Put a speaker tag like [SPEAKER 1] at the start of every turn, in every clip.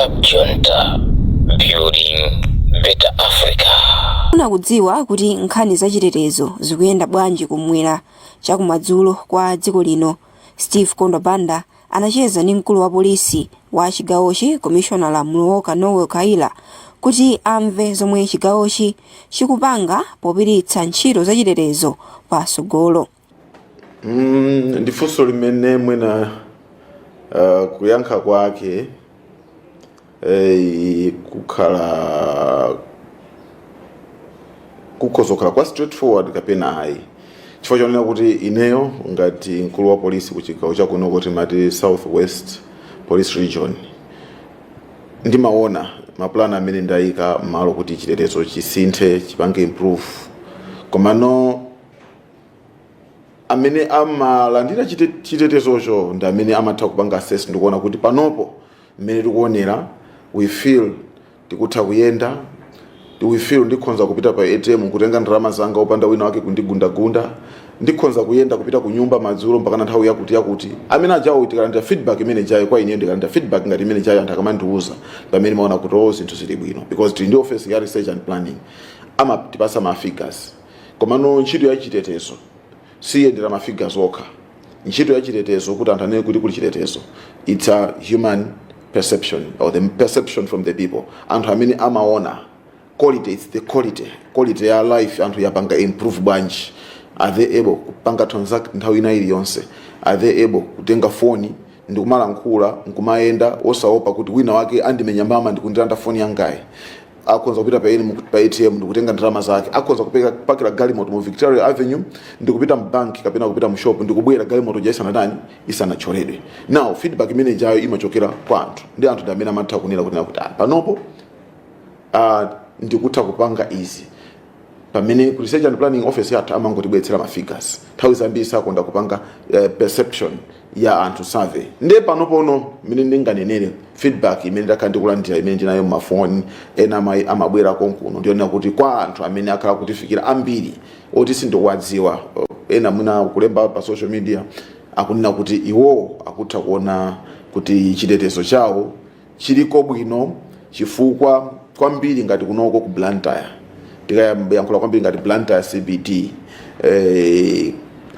[SPEAKER 1] Cab Junta, building better Africa.
[SPEAKER 2] Funa kudziwa kuti nkhani zachitetezo zikuyenda bwanji kumwera chakumadzulo kwa dziko lino, Steve Kondwa Banda anacheza ndi mkulu wa polisi wa chigawochi, Komishonala Mlowoka Noel Kaila, kuti amve zomwe chigawochi chikupanga popititsa ntchito zachitetezo pasogolo.
[SPEAKER 3] Ndi funso limene mwina kuyankha kwake kukhala kukhozokhala kwa straightforward kapena ayi, chifukwa chonena kuti ineyo ngati mkulu wa polisi ku chigawo chakunoko, timati South West Police Region, ndimaona mapulani amene ndayika m'malo kuti chitetezo chisinthe, chipange improve. Komano amene amalandira chitetezocho ndi amene amatha kupanga assess ndikuona kuti panopo mmene tikuonera, we feel tikutha kuyenda, we feel ndikhonza kupita pa ATM kutenga ndalama zanga opanda wina wake kundigundagunda, ndikhonza kuyenda kupita ku nyumba madzulo mpakana nthawi yakuti yakuti. Amene ajawo tikalandira feedback imene jayo, kwa ineyo ndikalandira feedback ngati imene jayo, anthu akamandiuza, pamene maona kuti oh, zinthu zili bwino, because tili ndi office ya research and planning, amatipasa ma figures. Komano ntchito ya chitetezo siyendera ma figures okha. Ntchito ya chitetezo, kuti anthu anene kuti kuli chitetezo, it's a human perception or the perception from the people, anthu amene amaona quality. It's the quality ya life, anthu yapanga improve bwanji? Are they able kupanga transact nthawi ina iliyonse? Are they able kutenga foni ndikumalankhula nkumayenda osaopa kuti wina wake andimenya mbama ndikundilanda foni yangayi? Akhonza kupita pa ATM ndikutenga ndalama zake, akhonza kupakira galimoto mu Victoria Avenue ndikupita mbanki kapena kupita mu shop ndikubwera galimoto ja isanatani, isanacholedwe? Now, feedback imene jayo imachokera kwa anthu, ndi anthu ndi amene amatha kunena kuti ah, panopo ndikutha kupanga izi, pamene ku research and planning office yathu amangotibweretsera ma figures. Nthawi zambiri sakonda kupanga perception ya anthu survey. Ndiye panopono mmene ndinganenere, feedback imene ndakhala ndikulandira, imene ndinayo mumafoni ena amabwera konkuno, ndiyonena kuti kwa anthu amene akhala kutifikira ambiri oti sindikuwadziwa, ena mwina kulemba pa social media, akunena kuti iwowo akutha kuona kuti chitetezo chawo chiliko bwino, chifukwa kwambiri ngati kunoko ku Blantyre, tikayankhula kwambiri ngati Blantyre CBD,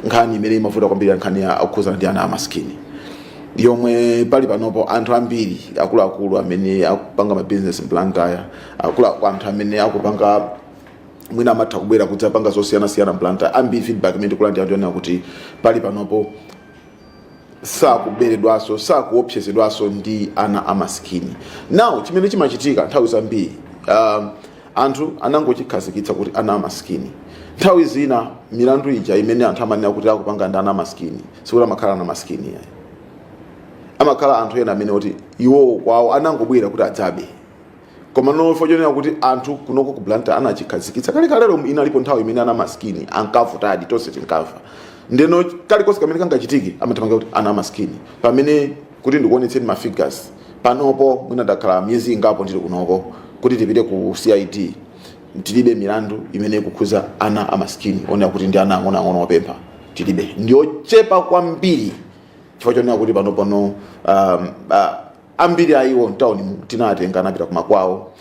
[SPEAKER 3] nkhani imene imavuta kwambiri, nkhani ya akukhuzana ndi ana amaskini, yomwe pali panopo anthu ambiri akuluakulu amene akupanga mabizinesi m'Blantyre, akulu anthu amene akupanga mwina amatha kubwera kudzapanga zosiyanasiyana m'Blantyre, ambiri feedback imene tikulandira ndiyonena kuti pali panopo sakuberedwanso, sakuopsezedwanso ndi ana amaskini. Now, chimene chimachitika nthawi zambiri, anthu anangochikhazikitsa kuti ana amaskini. Nthawi zina milandu ija imene anthu amanena kuti akupanga ndi ana amaskini, sikuti amakhala ana amaskini yayi, amakhala anthu ena amene kuti iwowo kwawo anangobwera kuti adzabe. Koma nofo chonena kuti anthu kunoko ku Blantyre anachikhazikitsa kalekalero, inalipo nthawi imene ana maskini ankavutadi, tonse tinkamva. Ndeno kalikonse kamene kangachitike amathamanga kuti ana maskini. Pamene kuti ndikuonetseni ma figures, panopo mwina ndakhala miyezi ingapo ndili kunoko, kuti tipite ku CID, tilibe milandu imene ikukhuza ana amaskini, onena kuti ndi ana ang'onoang'ono opempha, tilibe, ndiochepa kwambiri, chifukwa chonena kuti pano ambiri aiwo mtawuni tinatenga, anapita kumakwawo.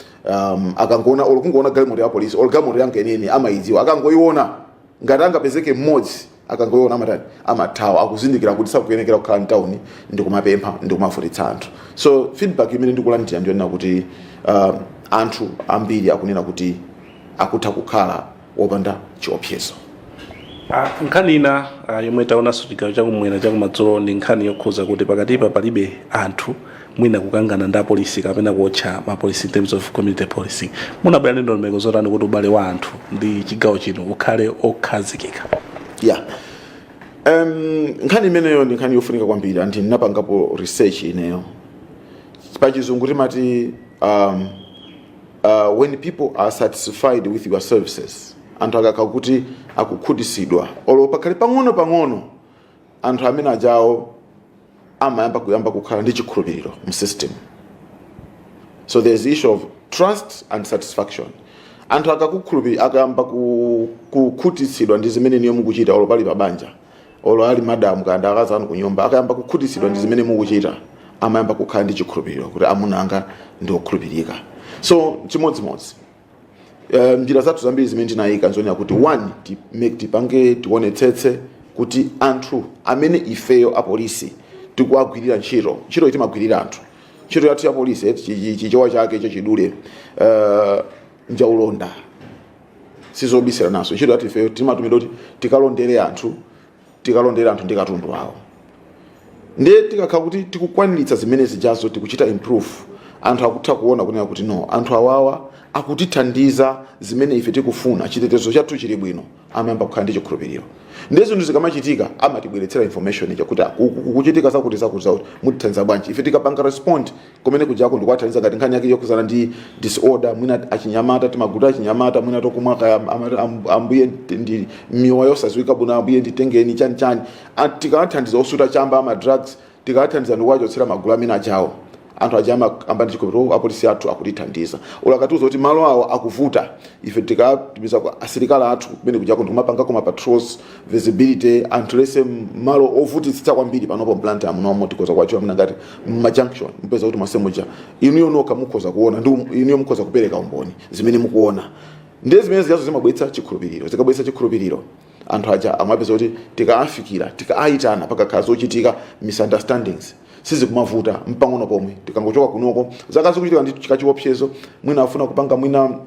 [SPEAKER 3] Akangoona, olo kungoona galimoto ya polisi, olo galimoto yanga inene amayidziwa, akangoiona, ngati angapezeke mmodzi, akangoiona amatani? Amathawa. Akuzindikira kuti sakuyenekera kukhala mtawuni ndikumapempha, ndikumavutitsa anthu. So feedback imene ndikulandira ndiyonena kuti anthu ambiri akunena kuti akutha kukhala wopanda chiopsezo.
[SPEAKER 4] Nkhani ina yomwe taonanso chigawo chakumwera chakumadzulo ndi nkhani yokhuza kuti pakatipa palibe anthu mwina kukangana ndi apolisi kapena kuotcha mapolisi. In terms of community policing, munabwera ndi ndondomeko zotani kuti ubale wa anthu ndi chigawo chino ukhale okhazikika?
[SPEAKER 3] Yeah, nkhani imeneyo ndi nkhani yofunika kwambiri. Anthu ndinapangapo research ineyo. Pachizungu timati when people are satisfied with your services, anthu akakhala kuti akukhutisidwa olo pakhale pang'ono pang'ono, anthu amene ajawo amayamba kuyamba kukhala ndi chikhulupiriro mu system. So there's issue of trust and satisfaction. Anthu akakukhulupirira, akayamba kukhutitsidwa ndi zimene niyo mukuchita, olo pali pabanja, olo ali madamu kandi akazi anu kunyumba, akayamba kukhutitsidwa ndi zimene mukuchita, Amayamba kukhala ndi chikhulupiriro kuti amuna anga ndi okhulupirika. So chimodzimodzi, njira zathu zambiri zimene tinayika nzonena kuti one, tipange, tionetsetse kuti anthu amene ifeyo apolisi tikuwagwirira ntchito, ntchito timagwirira anthu, ntchito yathu ya polisi, chichewa chake chachidule, njaulonda, sizobisira naso. Ntchito yathu ifeyo timatumira kuti tikalondere anthu, tikalondere anthu ndi katundu awo. Ndiye tikakhala kuti tikukwaniritsa zimene zijazo, tikuchita improve, anthu akutha kuona kunena kuti no, anthu awawa akutithandiza zimene ife tikufuna, chitetezo chathu chili bwino, amayamba kukhala ndi chikhulupiriro. Ndiye zinthu zikamachitika amatibweretsera information ija kuti kukuchitika zakuti zakuti zakuti, mutithandiza bwanji? Ife tikapanga respond kumene kujako ndikuwathandiza ngati nkhani yake yokhudzana ndi disorder, mwina achinyamata, timaguta achinyamata mwina tokumwa kaya ambuye ndi miwa yosadziwika bwino, ambuye nditengeni, chani chani. Tikawathandiza osuta chamba, ama drugs, tikawathandiza ndikuwachotsera magulu amene ajawo, anthu aja amayamba ndi chikhulupiriro, apolisi athu akutithandiza. Ulakatiuza kuti malo awo akuvuta, ife tikatumiza kwa asilikali athu kumene kujako ndikumapangako ma patrols, visibility. Anthu lese malo ovutitsitsa kwambiri panopo m'Blantyre munomo tikhoza kuwachiwa muna ngati mma junction, mpeza kuti mwasemuja inuyo nokha mukhoza kuona ndi inuyo mukhoza kupereka umboni zimene mukuona. Ndiye zimene zijazo zimabweretsa chikhulupiriro. Zikabweretsa chikhulupiriro, anthu aja amapeza kuti tikaafikira, tikaayitana pakakhala zochitika, misunderstandings sizikumavuta mpang'ono pomwe. Tikangochoka kunoko, zaka zikuchitika ndi kachiopsezo, mwina afuna kupanga mwina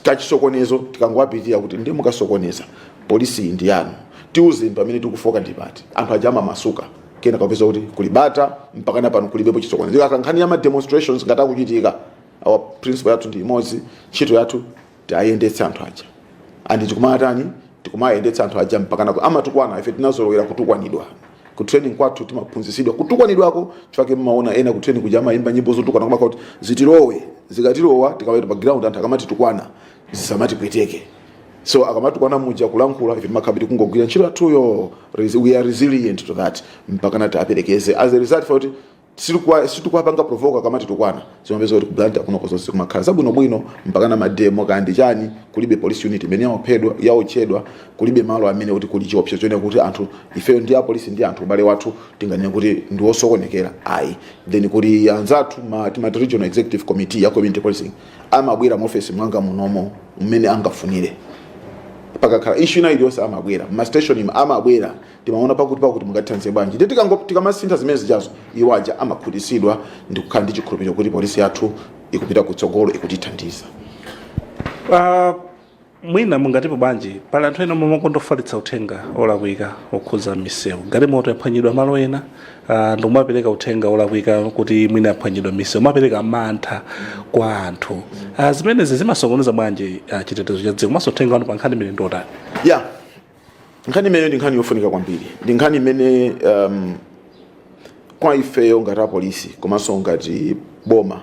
[SPEAKER 3] kachisokonezo, tikangowapitira kuti ndi mukasokoneza, polisi ndi yanu, tiuze pamene tikufoka ndi pati, anthu aja amamasuka. Kena kapeza kuti kulibata mpakana pano kulibepo chisokonezo. Ikakhala nkhani ya ma demonstrations ngati akuchitika, our principle yathu ndi imodzi, ntchito yathu tayendetsa anthu aja andi tikumatani, tikumayendetsa anthu aja mpakana amatukwana. Ife tinazolowera kutukwanidwa. Ku training kwathu timaphunzitsidwa kutukwanidwako, chifukwa mmaona ena ku training kuja amayimba nyimbo zotukwana, koma kuti zitilowe. Zikatilowa, tikaweta pa ground, anthu akamatitukwana zisamatipweteke. So akamatukwana muja kulankhula, ife timakhala tikungogwira ntchito yathuyo. We are resilient to that mpakana tiaperekeze. As a result, for kuti situkuwapanga provoke akamatitukwana, zimapeza kuti ku Blantyre kunoko zonse kumakhala zabwinobwino mpakana ma demo kandi chani, kulibe police unit imene yaophedwa, yaotchedwa, kulibe malo amene kuti kuli chiopsezo chone kuti anthu, ifeyo ndi apolisi ndi anthu, ubale wathu tinganene kuti ndi wosokonekera, ayi. Then kuli anzathu ma timati regional executive committee ya community policing, amabwera mu office mwanga munomo mmene angafunire. Pakakhala issue ina iliyonse amabwera ma station ima, amabwera, timaona pakuti pakuti mungatithandize bwanji? Ndi tikamasintha zimene zijazo, iwo aja amakhutitsidwa ndi kukhala ndi chikhulupiriro kuti polisi yathu ikupita kutsogolo, ikutithandiza.
[SPEAKER 4] Mwina mungatipo bwanji, pali anthu ena omwe akundofalitsa uthenga olakwika okhudza misewu, galimoto yaphwanyidwa malo ena, ndikumapereka uthenga olakwika kuti mwina yaphwanyidwa misewu, mapereka mantha kwa anthu. Zimenezi zimasokoneza bwanji chitetezo cha dziko? Komanso uthenga wanu pa nkhani imene ndi otani?
[SPEAKER 3] Ya, nkhani imene ndi nkhani yofunika kwambiri, ndi nkhani imene kwa ifeyo ngati apolisi komanso ngati boma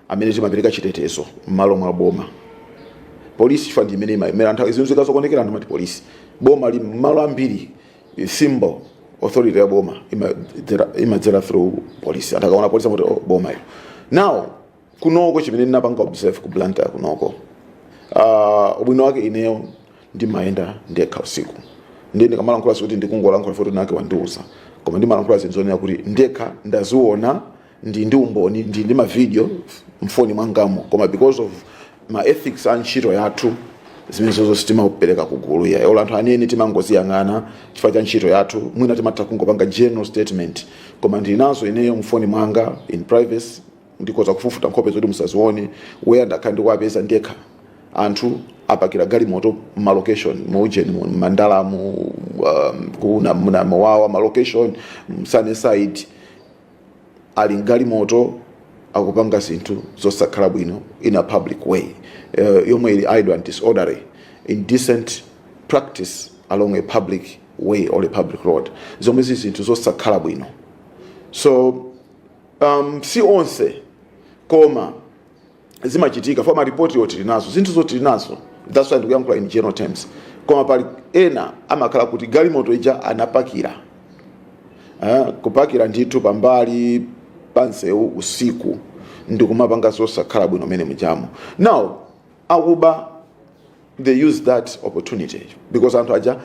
[SPEAKER 3] amene timapereka chitetezo m'malo mwa boma, polisi chifukwa ndi imene imayimira anthu. Zinthu zikasokonekera anthu amati polisi. Boma li malo ambiri, symbol authority ya boma imadzera through police. Anthu akaona polisi amati, "Oh, boma ilo." Now kunoko chimene ndinapanga observe ku Blantyre kunoko, ubwino wake ineyo ndimayenda ndekha usiku. Ndiye ndikamalankhula sikuti ndikungolankhula poti nake wandiuza, koma ndimalankhula zinthu zonena kuti ndekha ndaziona, ndi umboni, ndi ma video mfoni mwangamo. Koma because of ma ethics a ntchito yathu, zimene zozo sitimapereka kugulu ya olo anthu anene, timangoziyang'ana chifukwa cha ntchito yathu. Mwina timatha kungopanga general statement, koma ndili nazo ineyo mfoni mwanga in privacy, ndikhoza kufufuta nkhope zoti musazione, where ndakhala ndikuwapeza ndekha anthu apakira galimoto ma location muujeni, mu Mandalamu, kuna muna Mowawa, ma location Sunnyside, ali mgalimoto akupanga zinthu zosakhala bwino in a public way, yomwe ili idle and disorderly, indecent practice along a public way or a public road, zomwe zili zinthu zosakhala bwino. So si onse, koma zimachitika for maripoti yoti tili nazo, zinthu zoti tili nazo. That's why ndikuyankhula in general terms. Koma pali ena amakhala kuti galimoto ija anapakira, kupakira ndithu pambali pansewu usiku ndikumapanga zosakhala bwino mene mujamo. Now akuba, they use that opportunity because anthu aja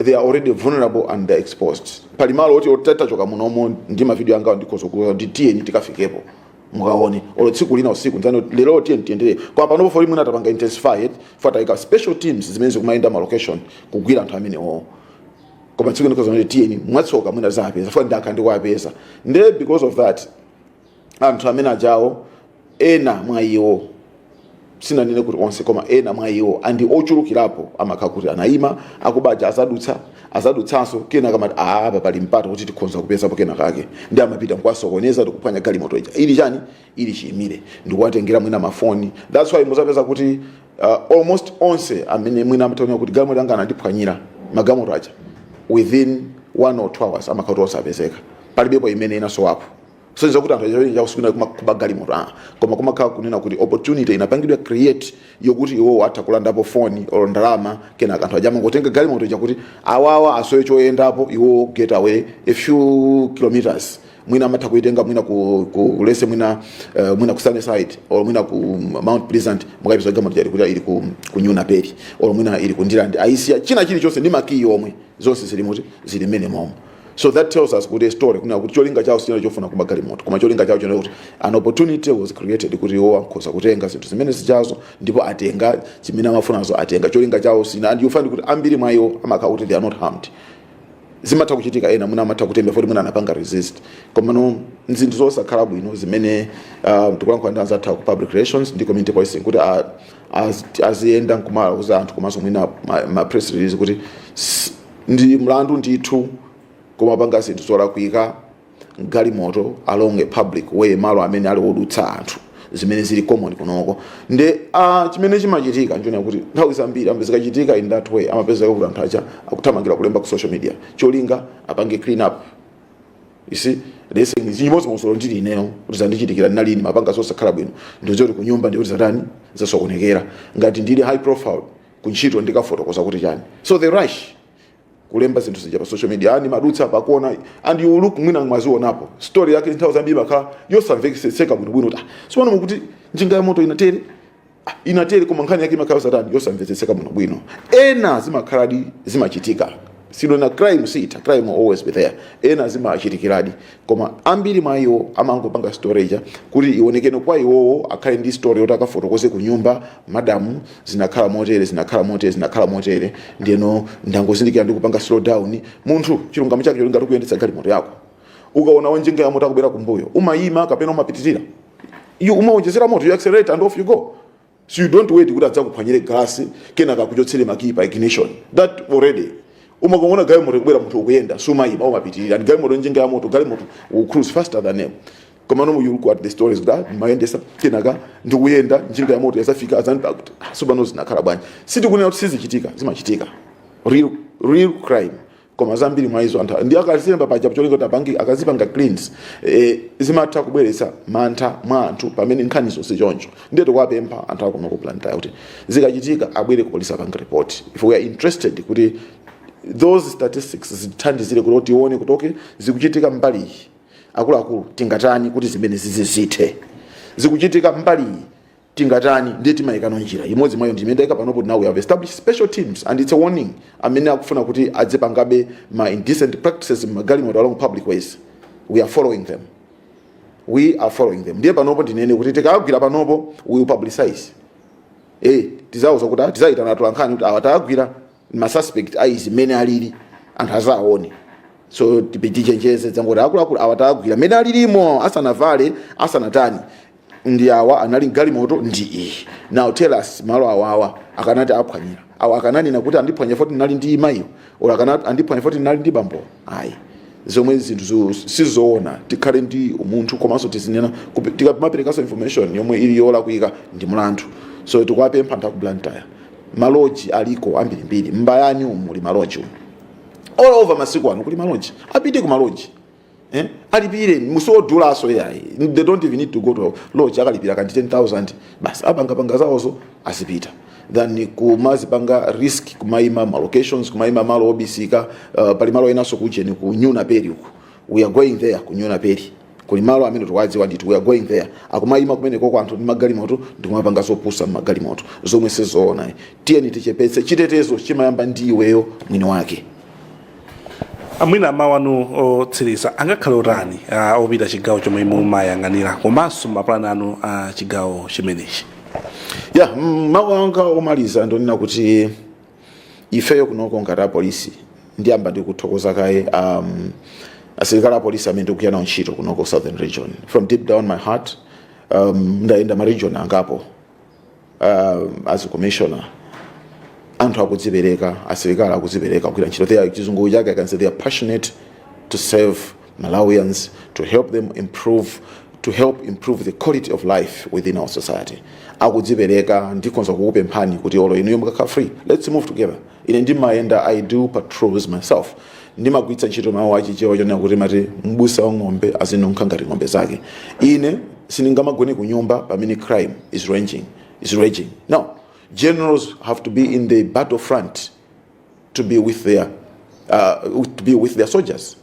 [SPEAKER 3] They are already vulnerable and they're exposed. Pali malo oti otatachoka munomo ndi mavideo anga, ndikhoza kuti tiyeni tikafikepo mukaone, olo tsiku lina usiku nzani lero, tiyeni tiyendere. Kwa panopo foli mwina tapanga intensify it, fatayika special teams zimene zikumayenda ma location kugwira anthu amenewo, koma tsiku ndikhoza kuti tiyeni, mwatsoka mwina zapeza fo ndakha ndikuwapeza. Nde because of that, anthu amene ajawo, ena mwa iwo, sinanene kuti onse, koma ena mwa iwo andi ochulukirapo, amakhala kuti anayima, akubaja azadutsa, azadutsanso, kena akamati apa pali mpata kuti tikhonza kupezapo kena kake, ndi amapita nkuwasokoneza, ndikuphwanya galimoto ija ili chani, ili chiyimire, ndikuwatengera mwina mafoni. That's why muzapeza kuti almost onse amene mwina amataonera kuti galimoto anga anandiphwanyira, magalimoto aja within 1 or 2 hours amakhala kuti onse apezeka, palibepo imene inasowapo. So kuti anthu achawenja chakusukuna kuba galimoto, ah, koma kumakhala kunena kuti opportunity inapangidwa create yokuti iwo atha kulandapo foni or ndalama. Kenaka anthu aja amangotenga galimoto ija kuti awawa asowe choyendapo, iwo get away a few kilometers. Mwina amatha kuitenga mwina ku lese mwina ku Sunnyside or mwina ku Mount Pleasant, mukapeza galimoto jali kuti ili ku New Naperi or mwina ili ku Ndirande, aisiya china chilichonse ndi makiyi omwe, zonse zili muti, zili mmene momwe. So that tells us kuti a story kuna kuti cholinga chawo sinali chofuna kuba galimoto, koma cholinga chawo chinali kuti an opportunity was created kuti iwo akhoza kutenga zinthu zimene zichazo, ndipo atenga chimene amafunazo, atenga. Cholinga chawo sina. And you find kuti ambiri mwa iwo amakhala kuti they are not harmed. Zimatha kuchitika, ena mwina amatha kutemba foti mwina anapanga resist, koma no, nzinthu zosakhala bwino zimene tikulankhula ndi anzathu ku public relations ndi community policing kuti aziyenda nkumawuza anthu, komanso mwina ma press release kuti ndi mlandu ndithu kumapanga zinthu zolakwika galimoto along a public way, malo amene ali odutsa anthu, zimene zili common kunoko. Nde chimene chimachitika nchonena kuti nthawi zambiri amapezeka chitika in that way, amapezeka kuti anthu aja akuthamangira kulemba ku social media, cholinga apange clean up. You see, lese chimodzimodzi ndili ineyo kuti zandichitikira, ndinalini mapanga zosakhala bwino, ndizoti kunyumba ndikuti zatani, zasokonekera, ngati ndili high profile kuntchito ndikafotokoza kuti chani? So the rush kulemba zinthu zija pa social media, ani madutsa pakona, and you look, mwina mwazionapo story yake, nthawi zambiri makhala yosamvekeseka bwinobwino kuti ah, sipano mukuti njinga ya moto inatere, ah, inatere, koma nkhani yake imakhala satani, yosamvetsetseka bwinobwino. Ena zimakhaladi zimachitika, sinona crime sita, crime will always be there. Ena zimachitikiradi, koma ambiri mwa iwo amangopanga story kuti ionekene kwa iwowo, akhale ndi story yoti akafotokoze ku nyumba, madamu, zinakhala motere, zinakhala motere, zinakhala motere, ndiyeno ndangozindikira ndikupanga slow down. Munthu chilungamo chake cholinga tikuyendetsa galimoto yako, ukaona wanjinga ya moto akubwera kumbuyo, umayima kapena umapitirira? You umaonjezera moto, you accelerate and off you go. So you don't wait kuti adzakuphwanyire galasi, kenaka akuchotsere makiyi pa ignition. That already, umakuona galimoto ikubwera, munthu ukuyenda, sumayima, umapitirira. And galimoto, njinga ya moto, galimoto will cruise faster than him. Koma no, you look at the stories that mayendesa, kenaka ndikuyenda, njinga ya moto yazafika, azanipa kuti ah, sopano zinakhala bwanji? Sitikunena kuti sizichitika, zimachitika, real, real crime, koma zambiri mwa izo anthu ndi akazilemba paja cholinga kuti apange akazipanga cleans, zimatha kubweretsa mantha mwa anthu pamene nkhani zonse choncho. Ndiye tikuwapempha anthu akuno ku Blantyre kuti zikachitika abwere ku polisi, apange report, if we are interested kuti those statistics zithandizire kuti tione kuti okay, zikuchitika mbali iyi, akuluakulu tingatani kuti zimene zizizithe? Zikuchitika mbali iyi, tingatani? Ndiye timayikano njira imodzi mwayo ndimene ndayika panopo. Now we have established special teams, and it's a warning amene akufuna kuti adzipangabe ma indecent practices mmagalimoto along public ways. We are following them, we are following them. Ndiye panopo ndinene kuti tikagwira panopo, we will publicize. Tizauza kuti ah, tizayitana atolankhani kuti awa tagwira ma suspect aizi mmene alili, anthu azaone. So tichenjeze dzangoti akuluakulu awa tagwira mmene alilimo, asanavale, asanatani, ndi awa anali galimoto ndi iyi. Now tell us, malo awawa akanati aphwanyira awa, akananena kuti andiphwanya foti ndinali ndi mayiyo, or akanati andiphwanya foti ndinali ndi bambo? Ayi, zomwe zinthu sizoona. Tikhale ndi umunthu, komanso tizinena tikamaperekanso information yomwe ili yolakwika ndi mlandu. So tikuwapempha anthu aku Blantyre, maloji aliko ambirimbiri, mbayani umu muli maloji umu, all over masiku ano kuli maloji, apite ku maloji, eh? Alipire musodulaso yayi. They don't even need to go to lodge, akalipira kanti 10,000 basi, apangapanga zawozo, azipita, than kumazipanga risk kumayima ma locations, kumayima malo obisika. Pali malo enanso kucheni ku New Naperi uku, we are going there. Ku New Naperi kuli malo amene tikuwadziwa ndithu, we are going there. Akumayima kumeneko kwa anthu ndi magalimoto ndikumapanga zopusa mmagalimoto zomwe sizoona. Tiyeni tichepetse. Chitetezo chimayamba ndi iweyo mwini wake.
[SPEAKER 4] Amwina mawu anu otsiriza angakhale otani opita chigawo chomwe mumayang'anira, komanso mapulani anu a chigawo chimenechi?
[SPEAKER 3] Ya, mawu anga omaliza ndonena kuti ifeyo kunoko ngati apolisi, ndiyamba ndikuthokoza kaye asilikali apolisi amene ndikugwira nawo ntchito kunoko Southern Region. From deep down my heart, ndayenda ma region angapo as a commissioner. Anthu akudzipereka, asilikali akudzipereka kugwira ntchito. They are, chizungu chake I can say, they are passionate to serve Malawians, to help them improve, to help improve the quality of life within our society. Akudzipereka. Ndikonza kukupemphani kuti olo inuyo mukakhala free, let's move together. Ine ndimayenda, I do patrols myself. Ndimagwiritsa ntchito mawu achichewa chonena kuti mati mbusa wa ng'ombe azinunkha ngati ng'ombe zake. Ine sindingamagone ku nyumba pamene crime is raging. No, generals have to be in the battlefront to be with their soldiers,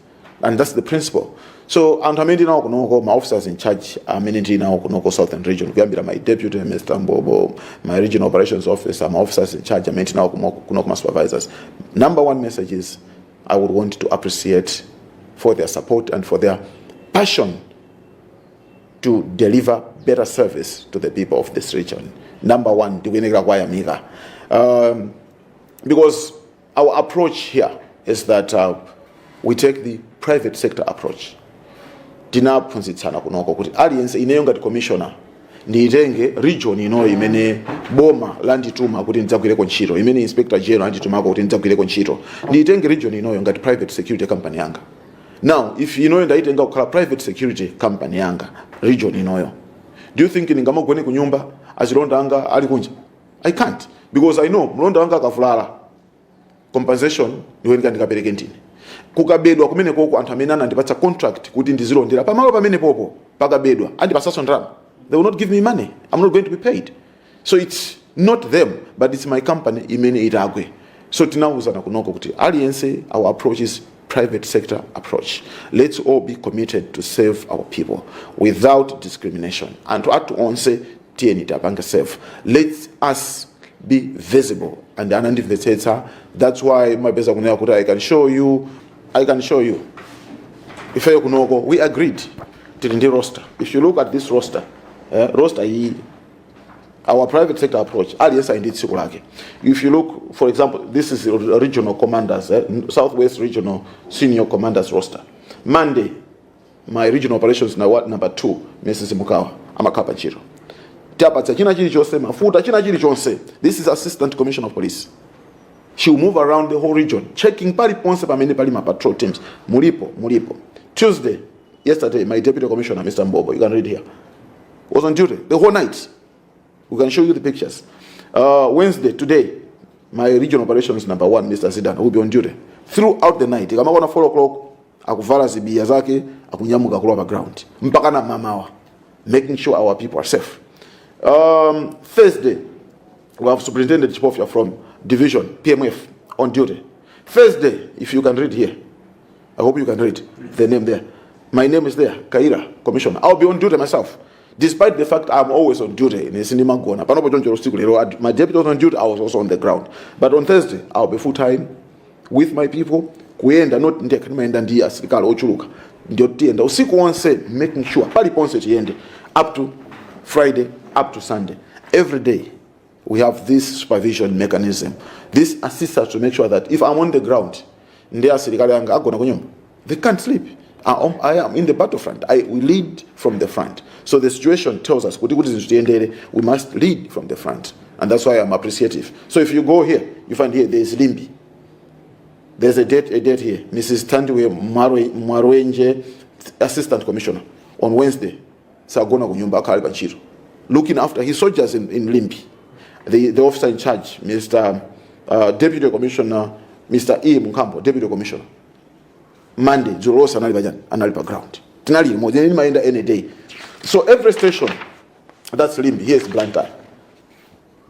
[SPEAKER 3] and that's the principle. So anthu amene ndinawo kunoko, ma officers in charge amene ndinawo kunoko Southern Region, kuyambira my deputy, Mr Mbobo, my regional operations officer, my officers in charge amene ndinawo kunoko, ma supervisors, number one message is I would want to appreciate for their support and for their passion to deliver better service to the people of this region. Number one, ndikuyenekera kuwayamika because our approach here is that we take the private sector approach. Tinaphunzitsana kunoko kuti aliyense, ineyo ngati commissioner, ndiyitenge region inoyo imene boma landituma kuti ndidzagwireko ntchito, imene Inspector General anditumako kuti ndidzagwireko ntchito, ndiyitenge region inoyo ngati private security company yanga. Now, if inoyo ndayitenga kukhala private security company yanga, region inoyo, do you think ndingamagone ku nyumba azilonda anga ali kunja? I can't, because I know mlonda wanga akavulala, compensation ndiwenika ndikapereke ndine. Kukabedwa kumene koko, anthu amene anandipatsa contract kuti ndizilondera pamalo pamene popo, pakabedwa andipatsanso ndalama? They will not give me money. I'm not going to be paid. So it's not them, but it's my company imene itagwe. So tinawuzana kunoko kuti aliyense, our approach is private sector approach. Let's all be committed to save our people without discrimination. Anthu athu onse tiyeni tiapange save. Let us be visible. And anandimvetsetsa. That's why mapeza kunena kuti I can show you ifeyo kunoko we agreed, tili ndi roster. If you look at this roster, roster iyi, our private sector approach, aliyense ali ndi tsiku lake. If you look, for example, this is regional commanders, Southwest Regional senior commanders roster. Monday, my regional operations na what number 2, Mrs Mukawa, amakhala pa ntchito. Tiapatsa china chilichonse, mafuta, china chilichonse. This is assistant commissioner of police. She will move around the whole region checking paliponse pamene pali ma patrol teams. Mulipo, mulipo. Tuesday, yesterday, my deputy commissioner, Mr Mbobo, you can read here, was on duty the whole night. We can show you the pictures. Wednesday, today, my regional operations number one, Mr Zidan, will be on duty throughout the night. Ikamakwana 4 o'clock, akuvala zibiya zake, akunyamuka kulowa pa ground mpaka na mamawa, making sure our people are safe. Thursday, we have Superintendent Chipofya from division PMF on duty Thursday. If you can read here, I hope you can read the name there. My name is there, Kaira, commissioner. I'll be on duty myself. Despite the fact I'm always on duty in sindimagona. Panopo choncho usiku lero, my deputy was on duty, I was also on the ground. But on Thursday, I'll be full time with my people. Kuyenda not ndekha, ndimayenda ndi asilikali ochuluka. Ndio tiyenda usiku wonse, making sure paliponse tiyende, up to Friday, up to Sunday. Every day we have this supervision mechanism. This assists us to make sure that if I'm on the ground, ndi asilikali anga agona kunyumba? They can't sleep. I am in the battlefront. We lead from the front. So the situation tells us kuti zinthu tiyendere, we must lead from the front, and that's why I'm appreciative. So if you go here, you find here there's Limbe. There's a date here. Mrs Tandiwe Mwarwenje, assistant commissioner, on Wednesday sagona kunyumba, akhale pa ntchito looking after his soldiers in Limbe. The officer in charge, Mr Deputy Commissioner, Mr E Mukambo, deputy commissioner, Monday dzulo lonse anali pachani? Anali pa ground. Tinali limodzi. Ine ndimayenda any day. So every station, that's Limbe. Here is Blantyre.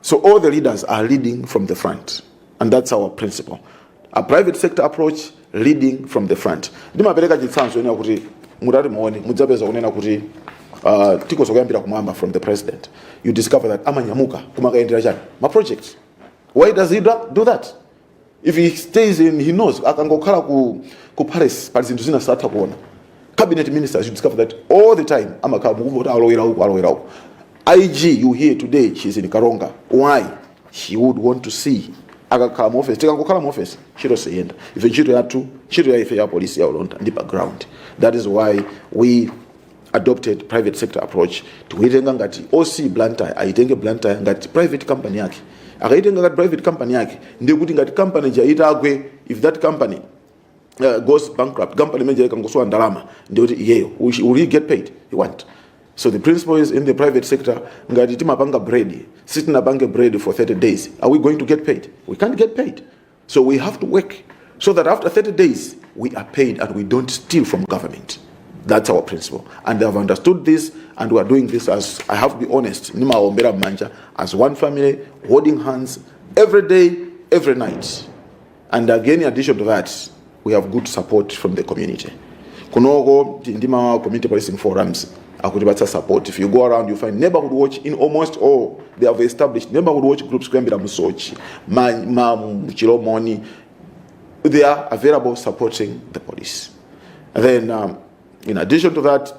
[SPEAKER 3] So all the leaders are leading from the front, and that's our principle, a private sector approach, leading from the front. Ndimapereka chitsanzo ena kuti mutati muone, mudzapeza kunena kuti tikoza kuyambira kumwamba, from the president, you discover that amanyamuka kumakayendera chani? Ma projects. Why does he do that? If he stays in, he knows akangokhala ku Ku palace pali zinthu zina satha kuona. Cabinet ministers, you discover that all the time amakhala mukumva kuti alowera uku, alowera uku. IG, you hear today she's in Karonga. Why? She would want to see. Akakhala mu office, tikangokhala mu office, ntchito siyenda. Ife ntchito yathu, ntchito ya ife ya polisi ya ulonda ndi background. That is why we adopted private sector approach. Tikuitenga ngati OC Blantyre, aitenge Blantyre ngati private company yake. Akaitenga ngati private company yake, ndikuti ngati company ija itagwe, if that company goes bankrupt, company manager ikangosowa ndalama, ndikuti iyeyo will he get paid? He won't. So the principle is, in the private sector, ngati timapanga bread, sitinapange bread for 30 days, are we going to get paid? We can't get paid. So we have to work so that after 30 days we are paid and we don't steal from government. That's our principle, and they have understood this, and we are doing this, as I have to be honest, nimaombera manja, as one family, holding hands every day, every night. And again, in addition to that, we have good support from the community. Kunoko ndima community policing forums akutipatsa support. If you go around, you find neighborhood watch in almost all. They have established neighborhood watch groups kuyambira Msochi, ma Chilomoni. They are available supporting the police. And then in addition to that,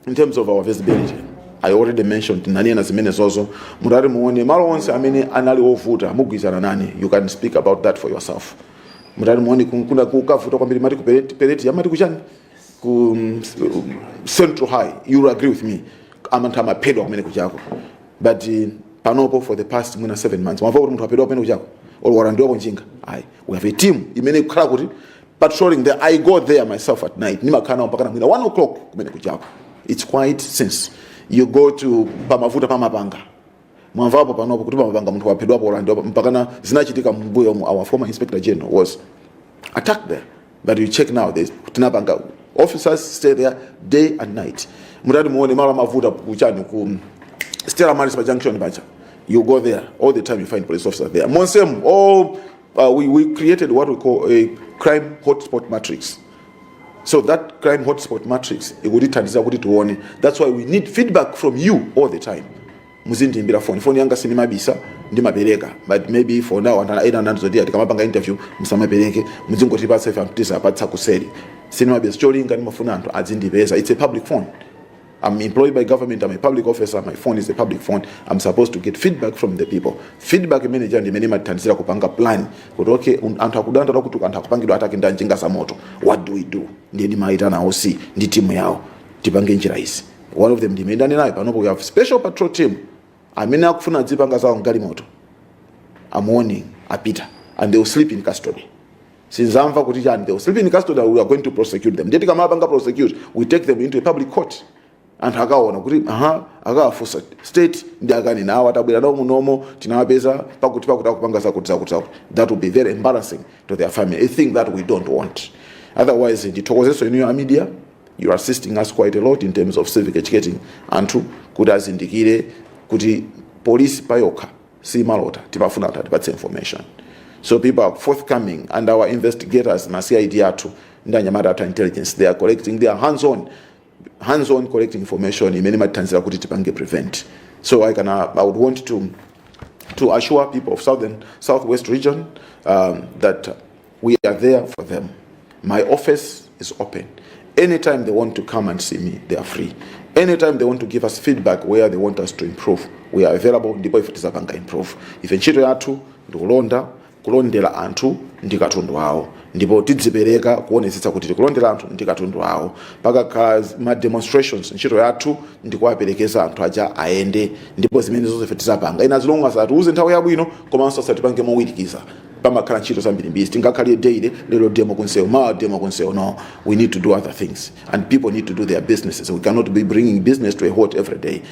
[SPEAKER 3] in terms of our visibility, I already mentioned, nanena zimene zozo. Mutati muone malo onse amene anali ovuta, mugwizana nane, you can speak about that for yourself. Mutati muone kuna kukavuta kwambiri, mati ku Pereti, amati kuchani, ku Central High, you will agree with me, amanthu amaphedwa kumene kuchako. But panopo, for the past mwina 7 months, mwamva kuti munthu aphedwa kumene kuchako or walandiwapo njinga? Ayi. We have a team imene ikukhala kuti patrolling there. I go there myself at night, nimakhala nawo mpaka mwina 1 o'clock kumene kuchako. It's quite since you go to pamavuta pamapanga, mwamvapo panopo kuti pamapanga munthu waphedwapo, walandiwapo? Mpakana zinachitika mbuyo mu our former inspector general was attacked there. But you check now, there's tinapanga officers stay there day and night. Mutati muone malo amavuta kuchani, ku Stella Maris pa junction pacha, you go there all the time, you find police officers there. Monsem all we created what we call a crime hotspot matrix. So that crime hotspot matrix ikutithandiza kuti tione. That's why we need feedback from you all the time. Muzindiimbira phone. Phone yanga sinimabisa, ndimapereka, but maybe for now anthu ena anandizoti tikamapanga interview musamapereke, muzingotipatsa, ife tizapatsa kuseri. Sinimabisa, cholinga ndimafuna anthu azindipeza. It's a public phone. I'm employed by government, I'm a public officer, my phone is a public phone. I'm supposed to get feedback from the people. Feedback imene ndi imene imatithandizira kupanga plan kuti okay, anthu akudandaula kuti anthu akupangidwa attack ndi njinga za moto. What do we do? Ndiye ndimayitana OC ndi timu yawo, tipange njira izi. One of them ndimene nayo panopo, we have special patrol team. Amene akufuna adzipanga zawo mgalimoto, I'm warning, apita and they will sleep in custody. Sinzamva kuti chani. They will sleep in custody. We are going to prosecute them. Ndiye tikamapanga prosecute, we take them into a public court. Anthu akaona kuti aha, akawafunsa state ndi akanena awo atabwera nawo munomo, tinawapeza pakuti pakuti akupanga zakuti zakuti zakuti. That will be very embarrassing to their family, a thing that we don't want. Otherwise, ndithokozeso inuyo a media. You are assisting us quite a lot in terms of civic educating anthu kuti azindikire kuti polisi payokha simalota. Timafuna anthu atipatse information. So people are forthcoming, and our investigators, ma CID athu ndi anyamata athu a intelligence, they are collecting, they are hands on collecting information imene imatithandizira kuti tipange prevent. So I would want to assure people of southern southwest region that we are there for them. My office is open. Anytime they want to come and see me, they are free. Anytime they want to give us feedback where they want us to improve, we are available, ndipo ife tizapanga improve. Ife ntchito yathu ndikulonda, kulondera anthu ndi katundu wawo, ndipo tidzipereka kuonetsetsa kuti tikulondera anthu ndi katundu wawo. Pakakhala ma demonstrations, ntchito yathu ndikuwaperekeza anthu aja ayende, ndipo zimene zonse ife tizapanga ina, as long as atiuze nthawi yabwino komanso asatipange mowirikiza. Pamakhala ntchito zambirimbiri. Tingakhale daily, lero demo kunsewu, mawa demo kunsewu? No, we need to do other things and people need to do their businesses. We cannot be bringing business to a halt every day.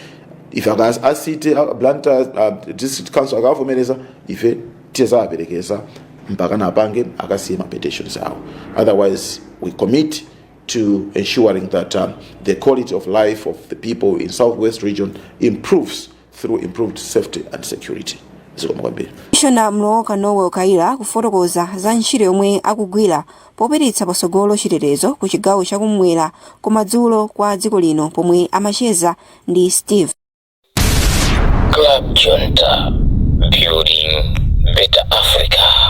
[SPEAKER 3] Ife a city Blantyre district council akavomereza, ife tizawaperekeza mpaka napange akasiye ma petitions awo. Otherwise, we commit to ensuring that the quality of life of the people in Southwest region improves through improved safety and security. Zikomo kwambiri.
[SPEAKER 2] Commissioner Mlowoka Noel Kayira kufotokoza za ntchito yomwe akugwira popititsa patsogolo chitetezo ku chigawo chakumwera kumadzulo kwa dziko lino, pomwe amacheza ndi Steve.
[SPEAKER 1] Club Junta, building better Africa.